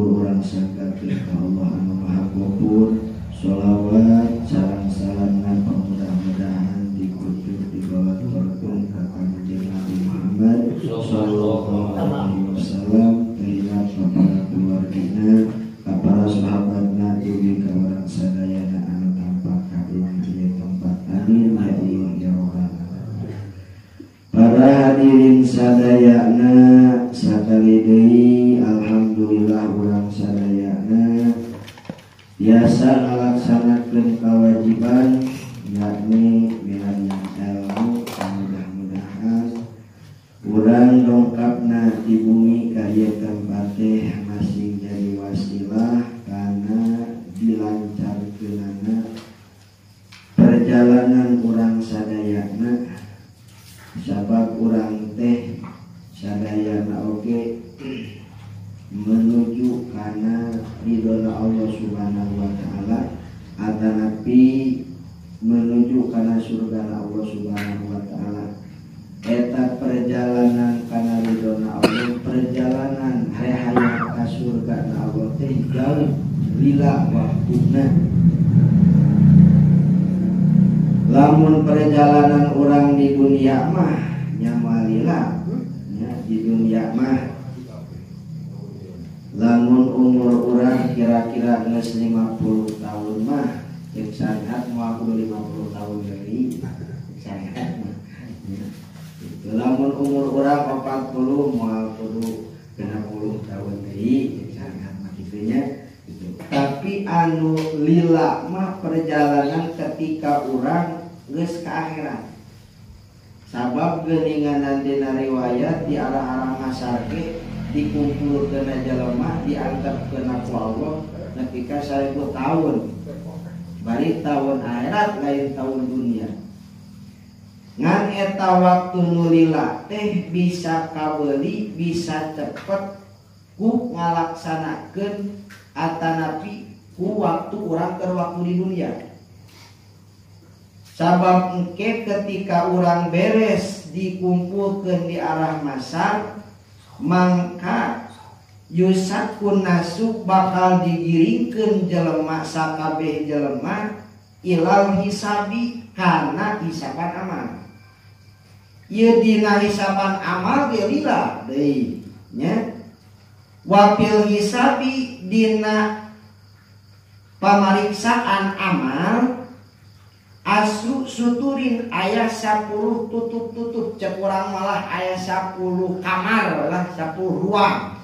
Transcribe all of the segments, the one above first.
Kapungkur urang sangkakeun ka Allah anu Maha Ghafur. Sholawat sareng salamna mudah-mudahan dikucur dibawakeun ka Kanjeng Nabi Muhammad sallallahu alaihi wasallam, terima para keluargana, para sahabatna, dugi ka urang sadayana anu tampak ka ieu tempat. Amin ya Allah ya Rabbal alamin. Para hadirin sadayana sakali deui alhamdulillah urang sadayana biasa ngalaksanakeun kewajiban yakni milarian ilmu. Mudah-mudahan urang dongkapna di bumi ka ieu tempat teh masih jadi wasilah kana dilancarkeunana perjalanan urang sadayana, sabab urang teh sadayana oge menuju kana ridhona Allah Subhanahu wa taala atanapi menuju kana surga Allah Subhanahu wa taala. Eta perjalanan kana ridhona Allah, perjalanan hayang ka surga Allah teh jauh lila waktuna. Lamun perjalanan urang di dunia mah nya moal lila nya, di dunia mah lamun umur urang kira-kira geus 50 tahun mah cek syariat moal kudu 50 tahun deui syariat mah. Lamun umur urang 40 moal kudu 60 tahun deui cek syariat mah kitu nya. Tapi anu lila mah perjalanan ketika urang geus ka akhirat. Sabab geuningan dina riwayat di arah-arah masar ge dikumpulkeun jelema diantepkeun ku Allah nepi ka 1000 tahun. Bari tahun akhirat lain tahun dunia. Ngan eta waktu nu lila teh bisa kabeuli, bisa cepet ku ngalaksanakeun atanapi ku waktu urang keur waktu di dunia. Sabab engke ketika urang beres dikumpulkeun di arah masar, mangka yusakun nasu bakal digiringkeun jelema sakabeh jelema ilal hisabi kana hisaban amal. Ieu dina hisaban amal ge lila deui nya. Wapil hisabi dina pamariksaan amal asu suturin aya 10 tutup-tutup, cek urang malah aya 10 kamar lah, 10 ruang.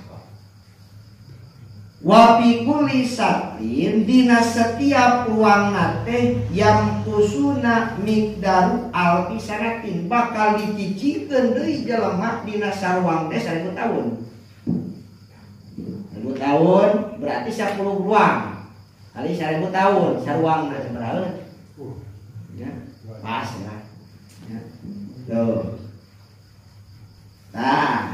Wa fi kulli satrin dina setiap ruang teh yang kusuna miqdaru alfi sanatin bakal dicicingkeun deui jelema dina saruang teh 1000 tahun. 1000 tahun berarti 10 ruang kali 1000 tahun saruangna sabaraha? Ya, pas lah. Ya. Tuh. Nah,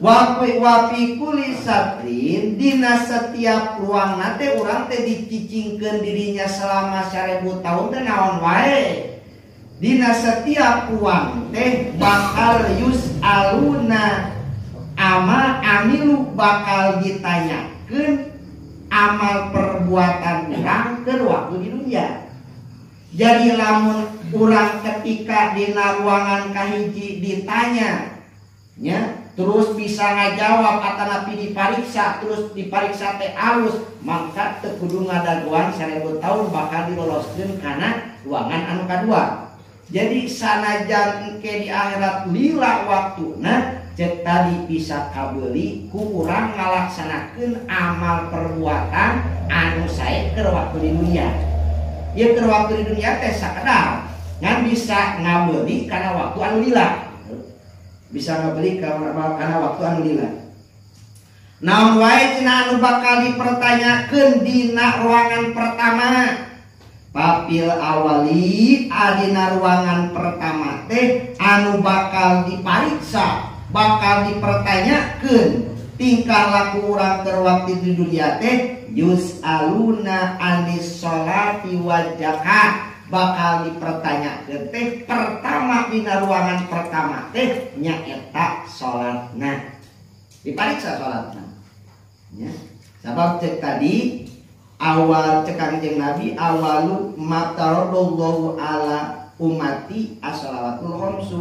wapi kulli satrin dina setiap ruang nate urang teh dicicingkeun dirinya selama 1000 tahun teh naon wae. Dina setiap ruang teh bakal yus'aluna ama amilu bakal ditanyakeun amal perbuatan urang keur waktu di dunia. Jadi lamun urang ketika dina ruangan kahiji ditanya nya, terus bisa ngajawab atanapi dipariksa, terus dipariksa teh alus, maka teu kudu ngadagoan 1000 tahun bakal diloloskeun kana ruangan anu kadua. Jadi sanajan engke di akhirat lila waktuna cek tadi bisa kabeuli ku urang ngalaksanakeun amal perbuatan anu sae keur waktu di dunia. Ieu keur waktu di dunia teh sakedap ngan bisa ngabeuli kana waktu anu lila. Bisa ngabeuli kana waktu anu lila. Naon wae cenah anu bakal dipertanyakeun dina ruangan pertama? Papil awali adina ruangan pertama teh anu bakal dipariksa, bakal dipertanyakeun tingkah laku urang keur waktu di dunia teh yus'aluna anis sholati wa zakat, bakal dipertanyakeun teh pertama dina ruangan pertama teh nyaeta salatna. Dipariksa salatna. Nya. Sabab cek tadi awal cek Kangjeng Nabi awalu mataradallahu ala umati as-shalawatul khamsu.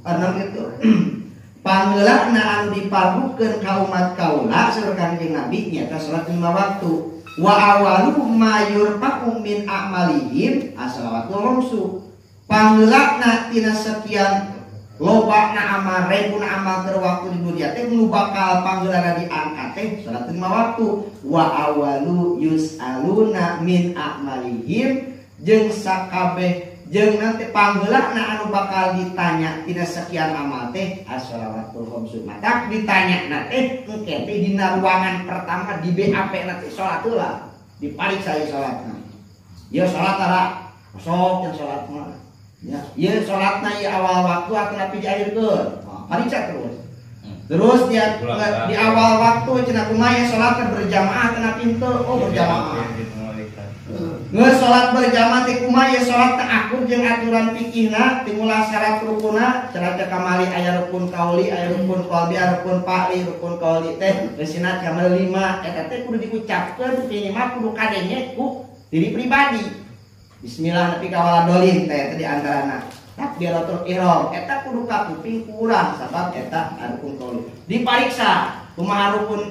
Anu kitu. Pangeulana anu dipardukeun ka umat kaula saur Kangjeng Nabi nyaeta salat 5 waktu. Wa awalu ma yurfa'u min a'malihim as-shalawatul khamsu. Pangeulana tina sekian lobana amal rebuna amal keur waktu di dunia teh nu bakal panggeulana diangkat teh salat 5 waktu. Wa awalu yus'aluna min a'malihim jeung sakabeh jeung nanti panggeulana anu bakal ditanya tina sekian amal teh as-shalawatul khamsu. Matak ditanya teh engke teh dina ruangan pertama di BAP na teh salat heula dipariksa ieu salatna. Ieu salat tara sok jeung salat mah. Ya, ieu salatna ieu awal waktu atau di akhirkeun. Pariksa terus. Terus dia di awal waktu cenah kumaha ya salat berjamaah cenah pintu. Oh berjamaah. Ngeus salat berjamaah teh kumaha ya salat teh akur jeung aturan fikihna timula syarat rukunna cenah teh kamari aya rukun kauli aya rukun qalbi aya rukun fa'li rukun qauli teh geusina kamari 5 eta teh kudu diucapkeun minimal kudu kadenge ku diri pribadi. Bismillah nepi ka waladolin teh di antarana takbiratul ihram eta kudu kakuping ku urang sabab eta rukun qauli. Dipariksa kumaha rukun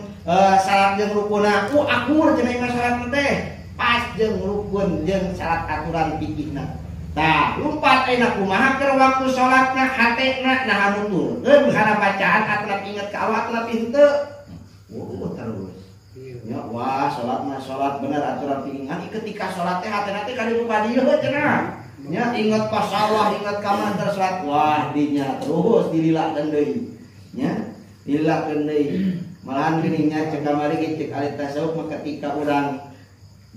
syarat jeung rukunna ku akur cenah imah salat teh pas jeung rukun jeung syarat aturan fikihna. Tah, lumpat ayeuna kumaha keur waktu salatna hatena nah nuturkeun kana bacaan atawa inget ka Allah atawa henteu. Oh, terus. Ya, wah salat mah salat bener aturan fikih. Ngan ketika salat teh hatena teh ka dieu ka dieu cenah. Nya inget ka sawah, inget ka mana salat. Wah, dinya terus dililakeun deui. Nya, dililakeun deui. Malahan geuning nya cek kamari ge cek ahli tasawuf mah ketika urang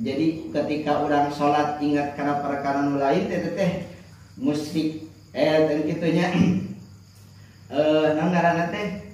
jadi ketika orang sholat ingat karena perkara nu lain teh teh musyrik dan kitunya naon ngaranna teh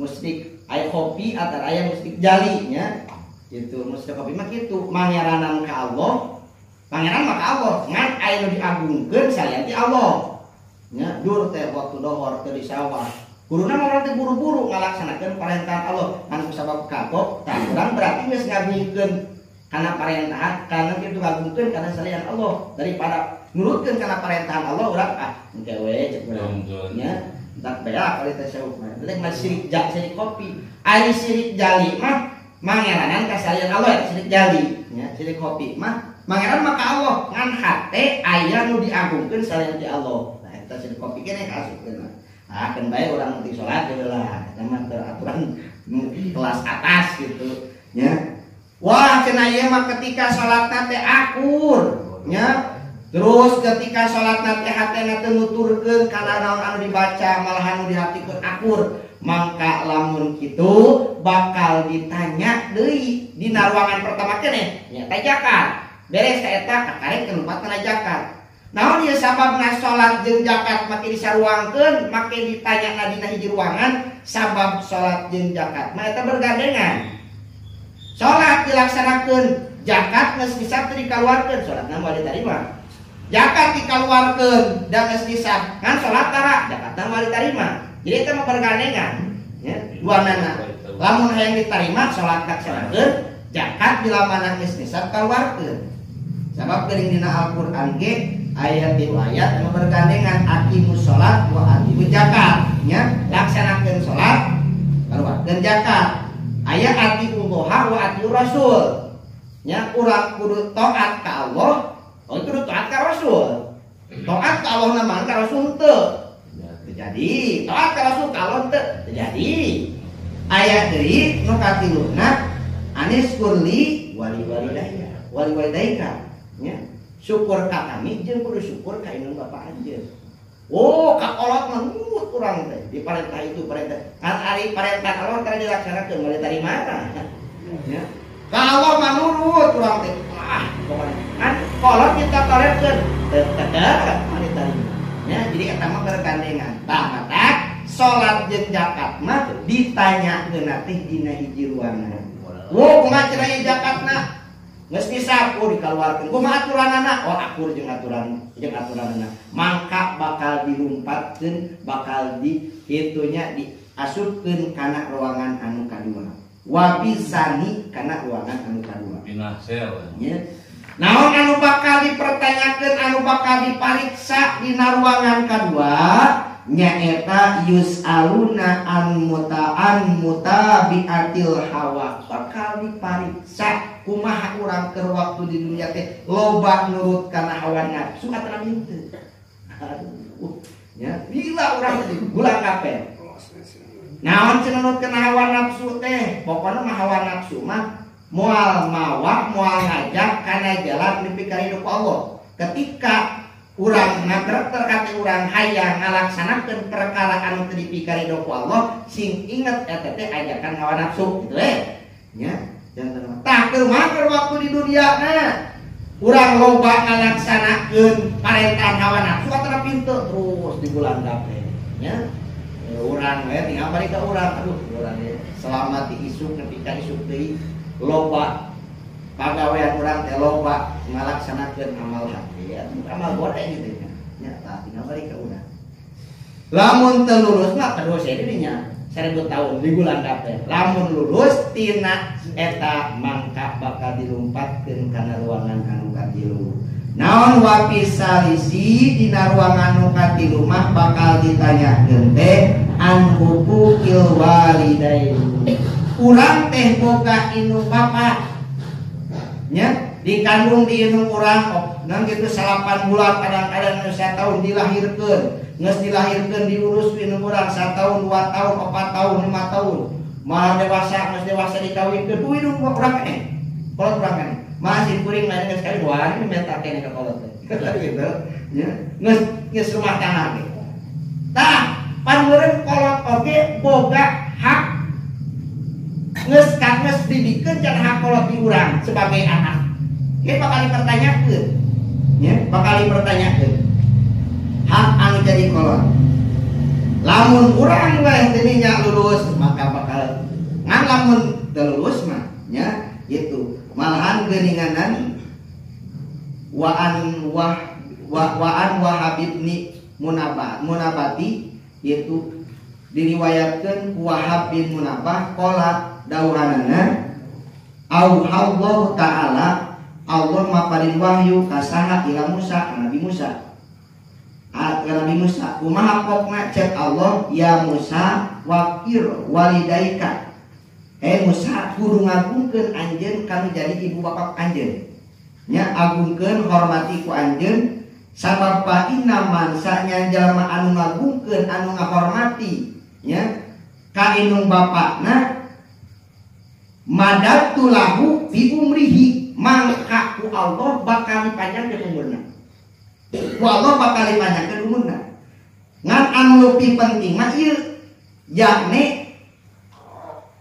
musyrik aya kopi atau aya musyrik jali nya gitu. Musyrik kopi mah kitu mangeranan ka Allah, pangeran mah ka Allah ngan aya nu diagungkeun salian ti Allah nya. Dur teh waktu dohor teh di sawah guruna mah urang teh buru-buru ngalaksanakeun parentahan Allah ngan kusabab kagok tah urang berarti geus ngagungkeun karena parentahan, karena itu ngagungkeun karena salian Allah daripada nurutkeun karena parentahan Allah urang ah engke we cek urang nya entak beak kali tasawuf mah penting mah sirik sirik kopi ari sirik jali mah mangeranan ka salian Allah sirik jali nya sirik kopi mah mangeran mah ka Allah ngan hate aya nu diagungkeun salian ti Allah. Nah eta sirik kopi keneh kaasupkeun ah keun bae urang penting salat geus lah eta mah aturan kelas atas gitu nya. Wah cenah ieu mah ketika salatna teh akur nya. Terus ketika salatna teh hatena teu nuturkeun kana naon anu dibaca malahan nu dihatikeun akur, mangka lamun kitu bakal ditanya deui dina ruangan pertama keneh nyaeta zakat. Beres ka eta kakarek kalumpat kana zakat. Naon ieu sababna salat jeung zakat make disaruangkeun make ditanyana dina hiji ruangan sabab salat jeung zakat mah eta bergandengan. Salat dilaksanakeun, zakat geus nisab teu dikaluarkeun, salatna moal diterima. Zakat dikaluarkeun da geus nisab, ngan salat tara, zakatna moal diterima. Jadi eta mah bergandengan, ya, duanana. Lamun hayang diterima salat laksanakeun, zakat bila mana geus nisab kaluarkeun. Sabab geuning dina Al-Qur'an ge ayat 3 ayat anu bergandengan aqimus shalat wa atuz zakat, nya, laksanakeun salat, kaluarkeun zakat. Aya atiullah wa atiur rasul nya urang kudu taat ka Allah, oh kudu taat ka rasul. Taat ka Allah mah ka rasul teu terjadi, taat ka rasul ka Allah teu terjadi. Aya deui nu katiluna anis kurli wali walidayya wali walidaika nya syukur ka kami jeung kudu syukur ka indung bapa anjeun. Oh, ka kolot mah nurut urang teh di parentah itu parentah. Kan ari parentah Allah teh dilaksanakeun moal diterima. Ya. Ka Allah mah nurut urang teh. Ah, pokona. Kan kolot kita tolerkeun teu moal diterima. Ya, jadi eta mah bergandengan. Tah matak salat jeung zakat mah ditanyakeun teh dina hiji ruangan. Wo, kumaha cenah ieu zakatna? Geus nisab oh dikaluarkeun. Kumaha aturanana? Oh akur jeung aturanana. Mangka bakal dilumpatkeun, bakal di kitunya diasupkeun kana ruangan anu kadua. Wapisani kana ruangan anu kadua. Pinah sel. Nya. Naon anu bakal dipertanyakeun anu bakal dipariksa dina ruangan kadua nyaeta yus'aluna an muta'an mutabi'atil hawa. Bakal dipariksa kumaha urang keur waktu di dunia teh loba nurut kana hawa nafsu atawa henteu. Aduh, nya bila urang teh gulang kabeh. Naon cenah nurut kana hawa nafsu teh? Pokona mah hawa nafsu mah moal mawa moal ngajak kana jalan nepi ka hidup Allah. Ketika urang ngagerak kati urang hayang ngalaksanakeun perkara anu teu dipikarido ku Allah, sing inget eta teh ajakan hawa nafsu kitu we. Nya, janten tah keur waktu di dunia na urang loba ngalaksanakeun parentahan hawa nafsu atawa pintu terus di bulan gape nya. Urang we tinggal balik ka urang, aduh urang we selama ti isuk nepi ka isuk deui loba pagawean urang teh loba ngalaksanakeun amal hati ya, amal goreng gitu nya. Nya tah tinggal balik ka urang. Lamun teu lulus mah terus ya dinya 1000 tahun di bulan kabeh. Lamun lulus tina eta mangka bakal dilumpatkeun kana ruangan anu katilu. Naon wapisalisi dina ruangan anu katilu mah bakal ditanyakeun teh an huquqil walidain. Urang teh boga indung bapa. Nya dikandung di indung urang nang kitu 8 bulan kadang-kadang nu satahun dilahirkeun. Geus dilahirkeun diurus ku indung urang 1 tahun, 2 tahun, 4 tahun, 5 tahun. Malah dewasa geus dewasa dikawinkeun ku indung urang keneh. Kolot urang keneh. Masih kuring lain geus kawin wah ini menta keneh ka kolot teh. Gitu nya. Geus geus rumah tangga ge. Tah, pan meureun kolot oge boga hak geus ka geus dibikeun can hak kolot di urang sebagai anak. Ieu bakal dipertanyakeun. Nya, bakal dipertanyakeun. Hak anu jadi kolot. Lamun urang we teu nya lulus maka bakal ngan lamun teu lulus mah nya gitu. Malahan geuninganan wa an wah wa an Wahab bin Munabati yaitu diriwayatkeun ku Wahab bin Munabah qala dauhanana auhallahu ta'ala Allah maparin wahyu ka saha ila Musa Nabi Musa. Nabi Musa kumaha pokna cek Allah ya Musa waqir walidaika. Musa kudu ngagungkeun anjeun kanu jadi ibu bapak anjeun. Nya agungkeun hormati ku anjeun sabab fa inna man sanya jalma anu ngagungkeun anu ngahormati nya ka indung bapakna madatu lahu fi umrihi mangka ku Allah bakal dipanjangkeun umurna. Ku Allah bakal dipanjangkeun umurna. Ngan anu leuwih penting mah ieu yakni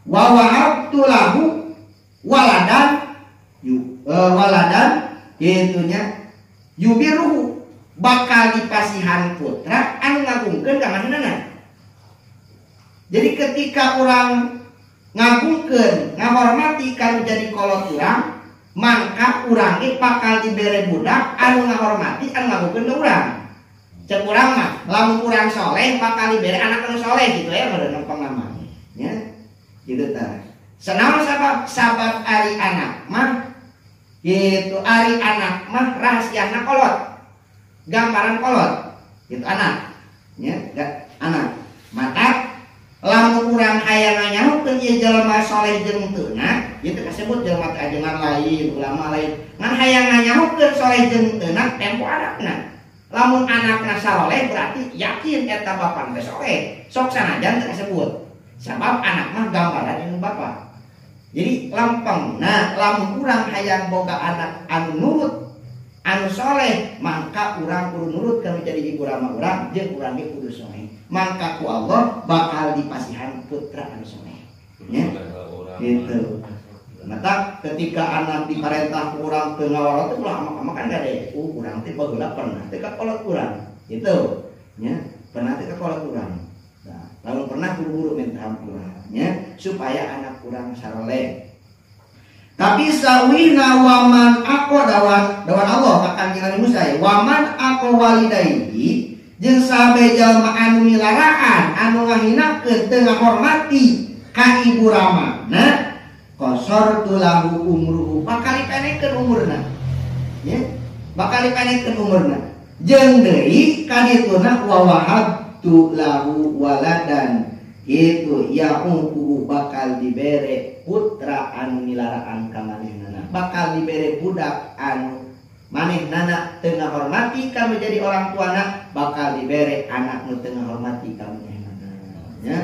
wa wahabtu lahu waladan waladan kitu nya yubiruhu bakal dipasihan putra anu ngagungkeun ka manehna. Jadi ketika urang ngagungkeun ngahormati kanu jadi kolot urang, mangka urang ge bakal dibere budak anu ngahormati anu ngagungkeun ka urang. Cek urang mah lamun urang soleh bakal dibere anak anu soleh gitu ya meureun nempang mah nya. Gitu tah. Senaon sabab sabab ari anak mah gitu ari anak mah rahasiana kolot. Gambaran kolot gitu anak nya anak. Mata lamun urang hayang nganyahukeun ieu jelema soleh jeung teu na, ieu teh kasebut jelema teh ajengan lain, ulama lain. Ngan hayang nganyahukeun soleh jeung teu na tempo anakna. Lamun anakna saleh berarti yakin eta bapana teh soleh. Sok sanajan teu kasebut. Sabab anak mah gambaran indung bapa. Jadi lempeng. Nah, lamun urang hayang boga anak anu nurut, anu soleh, mangka urang kudu nurut kanu jadi ibu rama urang jeung urang ge kudu soleh. Mangka ku Allah bakal dipasihan putra anu soleh. Ya. Gitu. Mata ketika anak diparentah ku urang teu ngawalot teh ulah amak-amak kan gade. Urang teh baheula pernah teh ka kolot urang. Gitu. Nya, pernah teh ka kolot urang. Nah, lamun pernah buru-buru minta ampun nya supaya anak kurang saroleh. Tapi sawina waman ako dawan dawan Allah akan Nabi Musa ya. Waman ako walidaihi jeung sabe jalma anu milaraan anu ngahinakeun teu ngahormati ka ibu ramana qasartu lahu umruhu, bakal dipendekkeun umurna. Ya, bakal dipendekkeun umurna. Jeung deui kadituna wa wahabtu lahu waladan, itu ya'uquhu bakal dibere putra anu milaraan ka manehnana, bakal dibere budak anu manehnana teu ngahormati ka nu jadi orang tuana, bakal dibere anak nu teu ngahormati ka manehnana. Ya,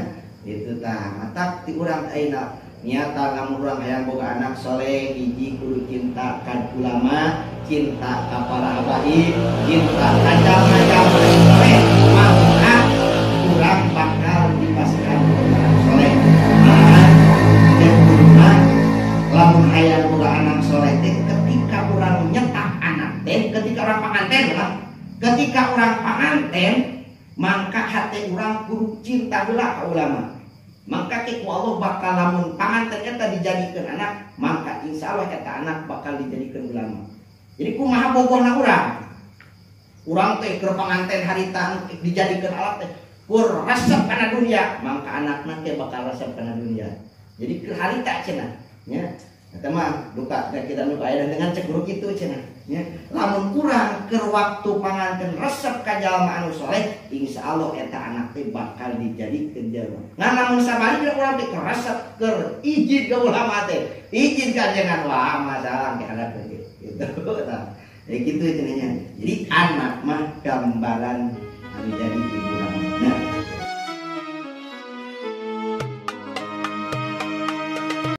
itu tah matak ti urang ayeuna niatan lamun urang hayang boga anak soleh, hiji kudu cinta ka ulama, cinta ka para habaib, cinta ka jalma-jalma soleh, maka urang bakal dipasihan anak soleh. Malahan jeung guruna lamun hayang boga anak soleh teh ketika urang nyetak anak teh, ketika urang panganten lah, ketika urang panganten mangka hate urang kudu cinta heula ka ulama. Mangka ke ku Allah bakal lamun panganten eta dijadikeun anak, mangka insyaallah eta anak bakal dijadikeun ulama. Jadi kumaha bogohna urang? Urang teh keur panganten harita dijadikeun alat teh kur resep kana dunia, mangka anakna teh bakal resep kana dunia. Jadi keur harita cenah nya. Eta mah duka kita duka aya dengan cek guru kitu cenah nya. Lamun urang keur waktu panganten resep ka jalma anu soleh, insyaallah eta anak teh bakal dijadikeun jalma. Ngan lamun sabalikna urang teh resep keur izin ka ulama teh, izin ka jangan wah masalah ke anak teh gitu. Tah, ya gitu cenahnya. Jadi anak mah gambaran